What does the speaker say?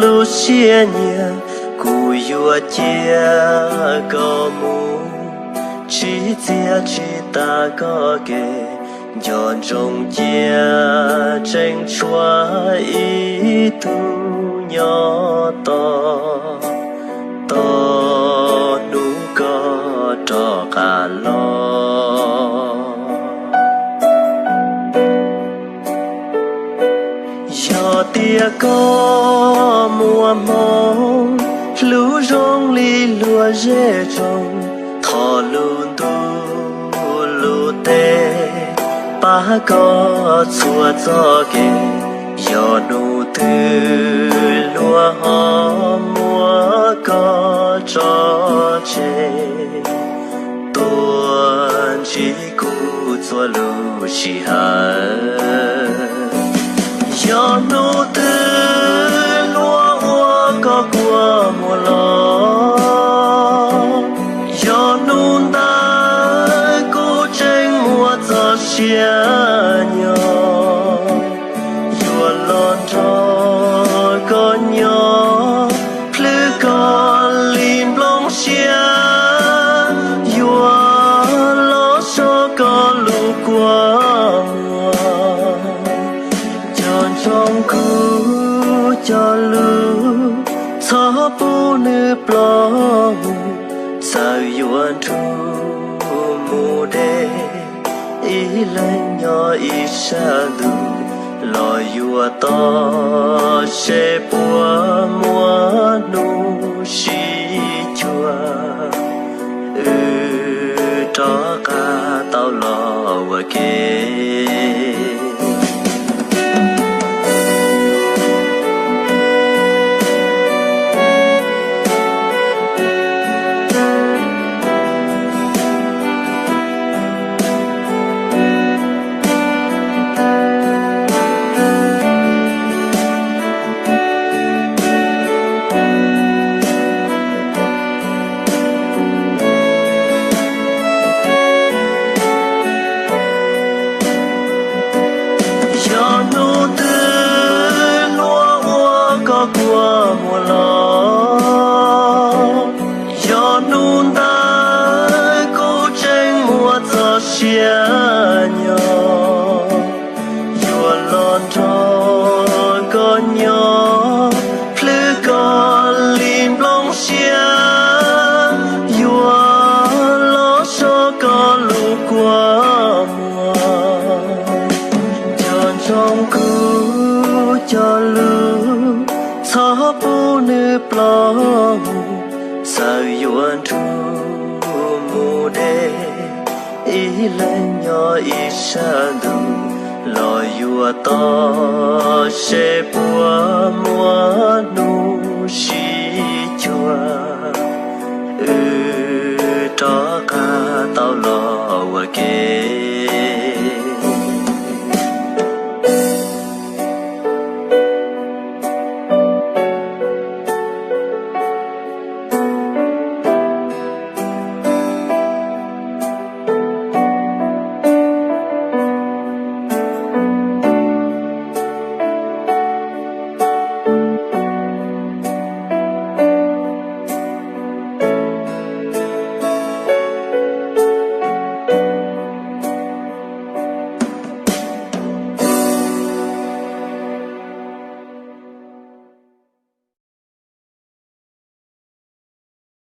lub siab nyiam, kuv yuav cia koj mus, tsis txiav tsis tas koj kev. Nco ntsoov cia tseem tshuav ib tug nyob tos, tos hnub koj rov qab los. Yog tias koj muaj hmoo, hlub zoo li luag zej tsoom, thov lub ntuj lub teb pab koj txhua txoj kev. Yog hnub twg luag ho muab koj tso tseg, tuaj ntsib kuv txhua lub sij hawm. Yog hnub twg luag ua koj kua muag los, yog hnub ntawd kuv tseem muaj txoj sia nyob, yuav los nrog koj nyob, plhws koj li nplooj siab, yuav los so koj lub kua muag. Nco ntsoov kuv cov lus, txhob pub nws ploj mus, txawm yuav nrug mus deb, ib leeg nyob ib sab ntuj los yuav toj, seb puas muaj hnub sib cuag, wb rov qab tau los ua ke. Yog hnub twg luag ua koj kua muag los, yog hnub ntawd kuv tseem muaj txoj sia nyob, yuav los nrog koj nyob, plhws koj li nplooj siab, yuav los so koj lub kua muag. Nco ntsoov kuv cov lus, txhob pub nws ploj mus, txawm yuav nrug mus deb, ib leeg nyob ib sab ntuj los yuav toj, seb puas muaj hnub sib cuag, wb rov qab tau los ua ke.